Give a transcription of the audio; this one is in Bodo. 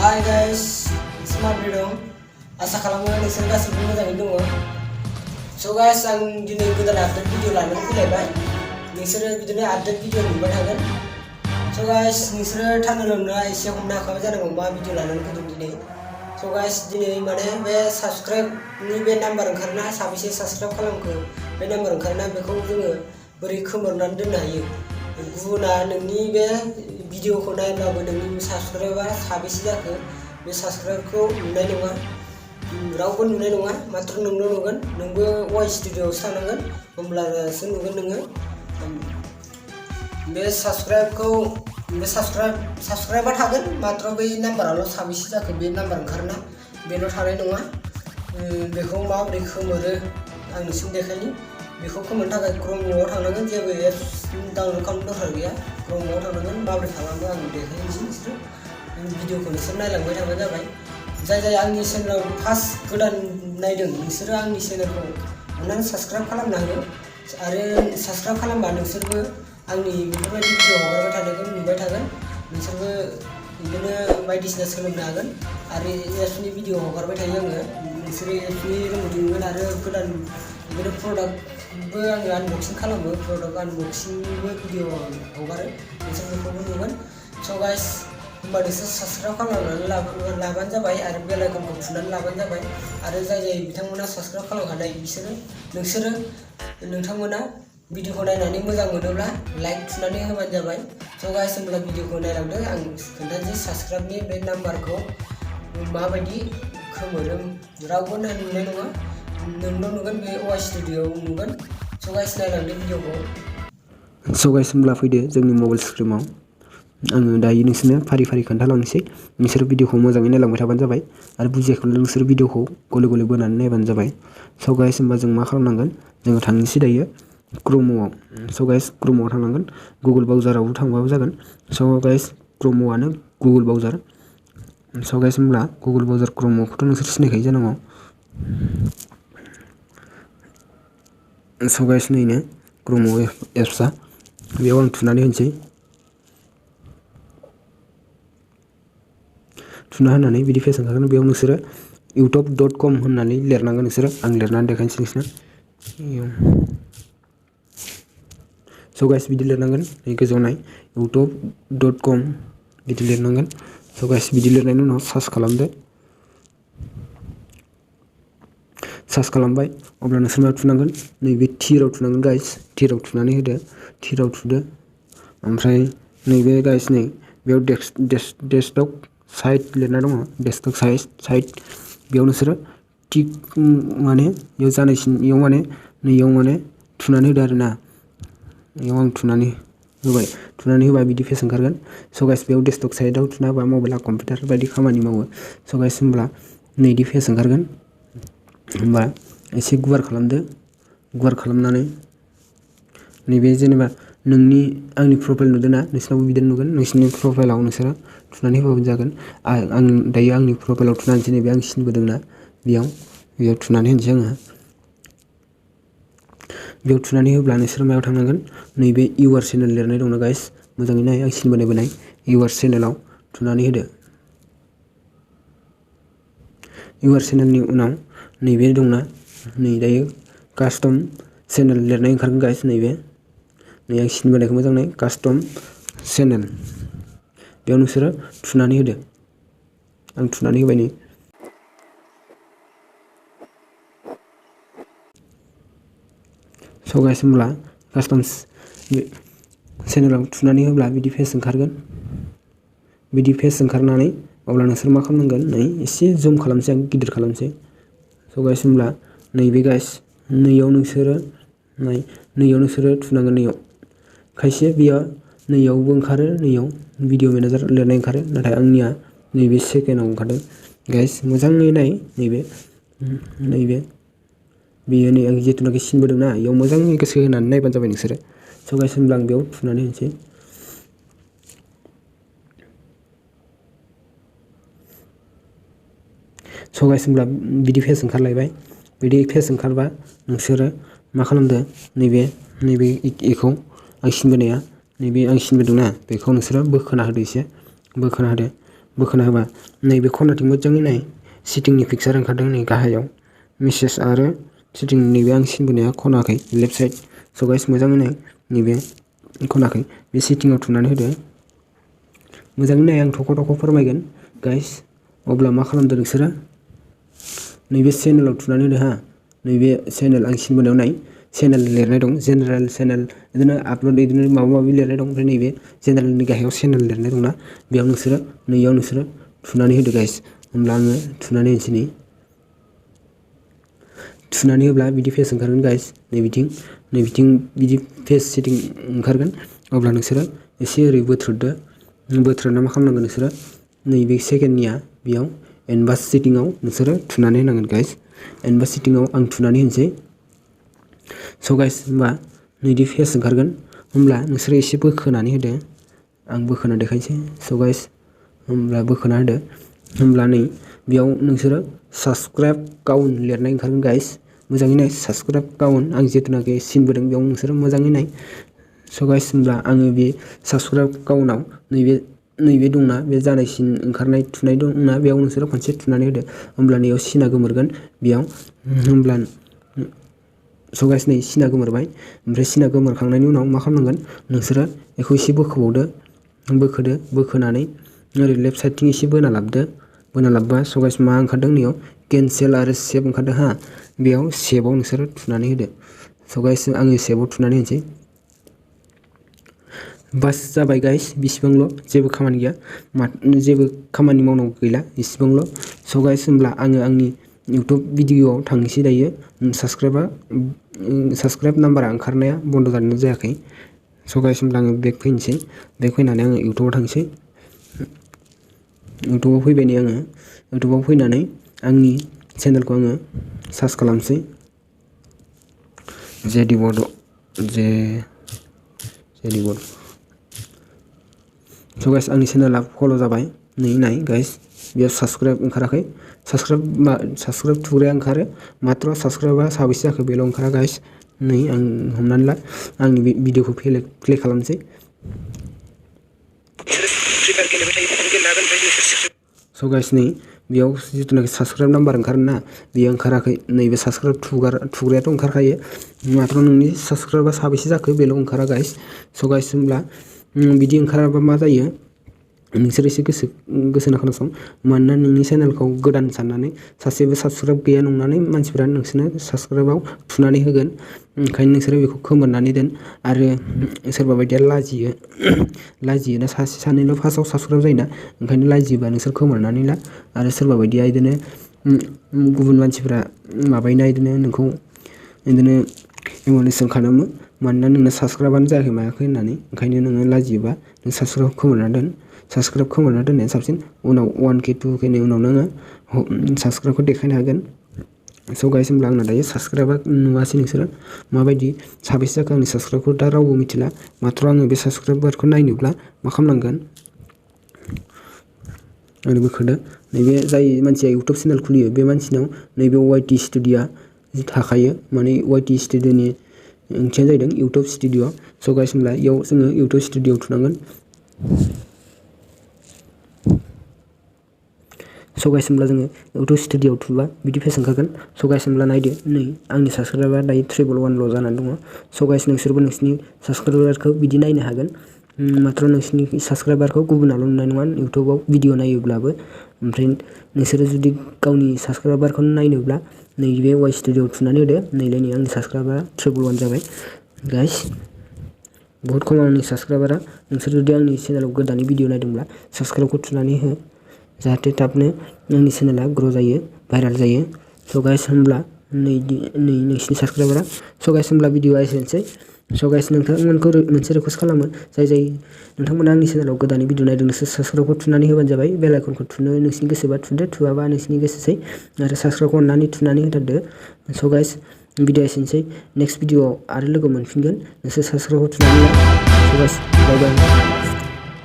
Hi guys, smart video. Asa खालामो नोंसोर गासिबो मोजाङै दङ। So guys, आं दिनै गोदान आपडेट भिडिअ लानानै फैलायबाय। नोंसोरो बिदिनो आपडेट भिडिअ नुबाय थागोन। So guys, नोंसोरो थांनानै एसे हमनो हाखाबाय जानांगौ मा भिडिअ लानानै फैदों दिनै। So guys, दिनै माने बे साबस्क्राइबनि बे नाम्बार ओंखारना साबेसे साबस्क्राइब खालामखो बे नाम्बार ओंखारना बेखौ जोङो बोरै खोमोरनानै दोननो हायो। गुबुना नोंनि बे भिडिअखौ नायब्लाबो नोंनि साबस्क्राइबार साबेसे जाखो बे साबस्क्राइबखौ नुनाय नङा। रावबो नुनाय नङा, मात्र नोंल' नुगोन। नोंबो वाइ स्टुडिअ'आवसो थांनांगोन, होमब्लासो नुगोन नोङो। बे साबस्क्राइबा थागोन, मात्र बै नाम्बाराल' साबेसे जाखो बे नाम्बार ओंखारना बेल' थानाय नङा। बेखौ माबोरै खोमोरो आं नोंसिनो देखायनि। बेखौ खोमोरनो थाखाय क्रमआव थांनांगोन, जेबो एप्स डाउनलड खालामनो दरकार गैया। क्रमआव थांनांगोन, माबोरै खालामो आं देखायनोसै। नोंसोरो भिडिअखौ नोंसोर नायलांबाय थाबानो जाबाय। जाय आंनि चेनेलाव फार्स्ट गोदान नायदों, नोंसोरो आंनि चेनेलखौ अननानै साबस्क्राइब खालामना हो। आरो साबस्क्राइब खालामबा नोंसोरबो आंनि बेफोरबायदि भिडिअ हगारबाय थानायखौ नुबाय थागोन। नोंसोरबो बिदिनो बायदिसिना सोलोंनो हागोन। आरो एप्सनि भिडिअ हगारबाय थायो आङो। नोंसोरो एप्सनि रोंगौथि मोनगोन आरो गोदान बिदिनो प्रडाक्टबो आङो आनबक्सिं खालामो। प्रडाक्ट आनबक्सिंबो भिडिअ हगारो, नोंसोर बेखौबो नुगोन। स' गाइस, होमबा नोंसोर साबस्क्राइब खालामनानै लाबानो जाबाय आरो बेल आइकनखौ थुनानै लाबानो जाबाय। आरो जाय बिथांमोना साबस्क्राइब खालामखानाय नोंथांमोना भिडिअखौ नायनानै मोजां मोनोब्ला लाइक थुनानै होबानो जाबाय। स' गाइस, होमब्ला भिडिअखौ नायलांदो। आं खोन्थानोसै साबस्क्राइबनि बे नाम्बारखौ माबायदि खोमोरो। रावबो नुनाय नङा, नोंल' नुगोन, बे वाइ स्टुडिअ'आव नुगोन। स' गाइस, नायलांदो भिडिअखौ। स' गाइस, होमब्ला फैदो जोंनि मबाइल स्क्रिनाव। आङो दायो नोंसोरनो फारि फारि खोन्थालांनोसै। नोंसोर भिडिअखौ मोजाङै नायलांबाय थाबानो जाबाय। आरो बुजियाखैब्ला नोंसोर भिडिअखौ गले गले बोनानै नायबानो जाबाय। स' गाइस, होमबा जों मा खालामनांगोन? जोङो थांनोसै दायो क्रमआव। स' गाइस, क्रमआव थांनांगोन। गुगोल ब्राउजारावबो थांबाबो जागोन। स' गाइस, क्रमआनो गुगोल ब्राउजार। स' गाइस, होमब्ला गुगोल ब्राउजार क्रमआवखौथ' नोंसोर सिनायखायो जानांगौ। स' गाइस, नैनो क्रमआव एप्सआ। बेयाव आं थुनानै होनोसै। थुना होनानै बिदि पेज ओंखारगोन। बेयाव नोंसोरो youtube.com होननानै लिरनांगोन। नोंसोरो आं लिरनानै देखायनोसै नोंसोरनो। स' गाइस, बिदि लिरनांगोन। नै गोजौआव नाय youtube.com बिदि लिरनांगोन। स' गाइस, बिदि लिरनायनि उनाव सार्च खालामदो। सार्च खालामबाय, अब्ला नोंसोर मायाव थुनांगोन? नैबे थिराव थुनांगोन गाइस। थिराव थुनानै होदो। थिराव थुदो। ओमफ्राय नैबे गाइस, नै बेयाव डेस्कटप साइट लिरना दङ। डेस्कटप साइट बेयाव नोंसोरो टिक माने बेयाव जानायसिन नैयाव थुनानै होदो आरोना। बेयाव आं थुनानै होबा बिदि पेज ओंखारगोन। स' गाइस, बेयाव डेस्कटप साइटआव थुना होबा मबाइला कम्पिउटार बायदि खामानि मावो। स' गाइस, होमब्ला नैदि पेज ओंखारगोन। होमबा एसे गुवार खालामदो। गुवार खालामनानै नैबे जेनेबा आंनि प्रफाइल नुदोंना, नोंसिनावबो बिदिनो नुगोन। नोंसिनि प्रफाइलाव नोंसोरो थुनानै होबानो जागोन। आं दायो आंनि प्रफाइलाव थुनानै होनोसै। नैबे आं सिनबोदोंना, बेयाव थुनानै होनोसै आङो। बेयाव थुनानै होब्ला नोंसोर मायाव थांनांगोन? नैबे इउआर चेनेल लिरनाय दंना गाइस, मोजाङै नाय। आं सिनबोनाय इउआर चेनेलाव थुनानै होदो। इउआर चेनेलनि उनाव नैबे दंना, नै दायो कास्टम चेनेल लिरनाय ओंखारगोन गाइस। नैबे नै आं सिनबोनायखौ मोजां नाय, कास्टम चेनेल। बेयाव नोंसोरो थुनानै होदो। आं थुनानै होबाय नै। स' गाइस, होमब्ला कास्टम चेनेलाव थुनानै होब्ला बिदि पेज ओंखारगोन। बिदि पेज ओंखारनानै अब्ला नोंसोर मा खालामनांगोन? नै एसे जुम खालामसै, आं गिदिर खालामसै। स' गाइस, होमब्ला नैबे गाइस, नैयाव नोंसोरो थुनांगोन। नैयाव खायसे बेयाव नैयावबो ओंखारो, नैयाव भिडिअ मेनेजार लिरनाय ओंखारो। नाथाय आंनिया नैबे सेकेन्डआव ओंखारदों गाइस। मोजाङै नाय। नैबे बेयो नै आं जिथुनाखि सिनबोदोंना, बेयाव मोजाङै गोसो होनानै नायबानो जाबाय नोंसोरो। स' गाइस, होमब्ला आं बेयाव थुनानै होनोसै। स' गाइस, होमब्ला बिदि पेज ओंखारलायबाय। बिदि पेज ओंखारबा नोंसोरो मा खालामदो? नैबे एखौ आं सिनबोनाया, नैबे आं सिनबोदोंना, बेखौ नोंसोरो बोखोना होदो। एसे बोखोना होदो। बोखोना होबा नैबे खनाथिं मोजाङै नाय सेटिंनि पिक्सार ओंखारदों नै गाहायाव मेसेज आरो सेटिं नैबे आं सिन बोनाया खनाखै लेफ्ट साइड स' गाइस मोजाङै नाय नैबे खनाखै बे सेटिंआव थुनानै होदो मोजाङै नाय आं थख' थख' फोरमायगोन गाइस अब्ला मा खालामदो नोंसोरो नैबे चेनेलाव थुनानै होदो हा नैबे चेनेल आं सिन बोनायाव नाय चेनेल लिरनाय दं जेनेरेल चेनेल बिदिनो आपल'ड बिदिनो माबा माबि लिरनाय दं ओमफ्राय नैबे जेनेरेलनि गाहायाव चेनेल लिरनाय दंना बेयाव नोंसोरो नैयाव नोंसोरो थुनानै होदो गाइस होमब्ला आङो थुनानै होनोसै नै थुनानै होब्ला बिदि फेस ओंखारगोन गाइस नैबिथिं बिदि फेस सेटिं ओंखारगोन अब्ला नोंसोरो एसे ओरै बोथ्रोदना मा खालामनांगोन नोंसोरो नैबे सेकेन्डनिया बेयाव एडभान्स सेटिंआव नोंसोरो थुनानै होनांगोन गाइस एडभान्स सेटिंआव आं थुनानै होनोसै स' गाइस होमबा नैदि फेस ओंखारगोन होमब्ला नोंसोरो एसे बोखोनानै होदो आं बोखोना देखायनोसै स' गाइस होमब्ला बोखोना होदो होमब्ला नै बेयाव नोंसोरो साबसक्राइब काउन्ट लिरनाय ओंखारगोन गाइस मोजाङै नाय साबसक्राइब काउन्ट आं जिथुनाखि सिन बोदों बेयाव नोंसोरो मोजाङै नाय स' गाइस होमब्ला आङो बे साबसक्राइब काउन्टआव नैबे दंना बे जानाय सिन ओंखारनाय थुनाय दंना बेयाव नोंसोरो खनसे थुनानै होदो होमब्ला नैयाव सिना गोमोरगोन बेयाव होमब्ला स' गाइस नै सिना गोमोरबाय ओमफ्राय सिना गोमोरखांनायनि उनाव मा खालामनांगोन नोंसोरो बेखौ एसे बोखोनानै ओरै लेफ्ट साइडथिं एसे बोना लाबबा स' गाइस मा ओंखारदों नैयाव केनसेल आरो सेभ ओंखारदों हा बेयाव सेभआव नोंसोरो थुनानै होदो स' गाइस आङो सेभआव थुनानै होनोसै बास जाबाय गाइस बिसिबांल' जेबो खामानि गैया जेबो खामानि मावनांगौ गैला इसिबांल' स' गाइस होमब्ला आङो आंनि इउटुब भिडिअ'आव थांनोसै दायो साबसक्राइब नाम्बारा ओंखारनाया बन्द' जादोंना जायाखै स' गाइस होमब्ला आङो बेक फैनानै आङो इउटुबाव थांसै इउटुबाव फैबाय नै आङो इउटुबाव फैनानै आंनि चेनेलखौ आङो सार्च खालामसै जेडि बड' स' गाइस आंनि चेनेला फल' जाबाय नै नाय गाइस बेयाव साबसक्राइब ओंखाराखै साबसक्राइब थुग्राया ओंखारो मात्र' साबसक्राइबा साबैसे जाखो बेल' ओंखारा गाइस नै आं हमनानै ला आंनि भिडिअखौ प्ले खालामसै स' गाइस नै बेयाव जिथुनाखि साबसक्राइब नाम्बार ओंखारोना बेयो ओंखाराखै नैबे साबसक्राइब थुग्रायाथ' ओंखारखायो मात्र' नोंनि साबसक्राइबा साबैसे जाखो बेल' ओंखारा गाइस स' गाइस होमब्ला बिदि ओंखाराबा मा जायो नोंसोर एसे गोसो होना खोनासं मानोना नोंनि चेनेलखौ गोदान साननानै सासेबो साबसक्राइब गैया नंनानै मानसिफोरा नोंसोरनो साबसक्राइबआव थुनानै होगोन ओंखायनो नोंसोरो बेखौ खोमोरनानै दोन आरो सोरबा बायदिया लाजियोना सासे सानैल' फार्स्टआव साबसक्राइब जायोना ओंखायनो लाजियोबा नोंसोर खोमोरनानै ला आरो सोरबा बायदिया बिदिनो गुबुन मानसिफोरा माबायोना बिदिनो नोंखौ बिदिनो इम'लेसन खालामो मानोना नोंना साबसक्राइबानो जायाखै मायाखै होननानै ओंखायनो नोङो लाजियोबा नों साबसक्राइब खोमोरना दोननाया साबसिन उनाव 1K 2Kनि उनाव नोङो साबसक्राइबखौ देखायनो हागोन स' गाइस होमब्ला आंना दायो साबसक्राइबा नुवासै नोंसोरो माबायदि साबेसे जाखो आंनि साबसक्राइबखौ दा रावबो मिथिला मात्र' आङो बे साबसक्राइबारखौ नायनोब्ला मा खालामनांगोन ओरै बोखोदो नैबे जाय मानसिया इउटुब चेनेल खुलियो बे मानसिनाव नैबे YT स्टुडिय'आ थाखायो माने YT स्टुडिय'नि ओंथियानो जाहैदों इउटुब स्टुडिय' स' गाइस होमब्ला इयाव जोङो इउटुब स्टुडिय'आव थुनांगोन स' गाइस होमब्ला जोङो इउटुब स्टुडिय'आव थुबा बिदि फेस ओंखारगोन स' गाइस होमब्ला नायदो नै आंनि साबसक्राइबार दायो 111ल' जानानै दङ स' गाइस नोंसोरबो नोंसिनि साबसक्राइबारखौ बिदि नायनो हागोन मात्र' नोंसिनि साबसक्राइबारखौ गुबुनाल' नुनाय नङा इउटुबाव भिडिअ नायोब्लाबो ओमफ्राय नोंसोरो जुदि गावनि साबसक्राइबारखौ नायनोब्ला नैबे वाइ स्टुडिय'आव थुनानै होदो नैलाय नै आंनि साबसक्राइबारा 111 जाबाय गाइस बहुत खम आंनि साबसक्राइबारा नोंसोर जुदि आंनि चेनेलाव गोदानै भिडिअ नायदोंब्ला साबसक्राइबखौ थुनानै हो जाहाथे थाबनो आंनि चेनेला ग्र' जायो भाइरेल जायो स' गाइस होमब्ला नै नोंसिनि साबसक्राइबारा स' गाइस होमब्ला भिडिअआ एसेनोसै स' गाइस नोंथांमोनखौ मोनसे रिकुवेस्ट खालामो जाय नोंथांमोना आंनि चेनेलाव गोदानै भिडिअ नायदों नोंसोर साबसक्राइबखौ थुनानै होबानो जाबाय बेल आइकनखौ थुनो नोंसिनि गोसोबा थुदो थुआबा नोंसिनि गोसोसै आरो साबसक्राइबखौ अननानै थुनानै होथारदो स' गाइस भिडिअ एसेनोसै नेक्स्ट भिडिअआव आरो लोगो मोनफिनगोन नोंसोर साबसक्राइबखौ थुनानै ला स' गाइस बाय बाय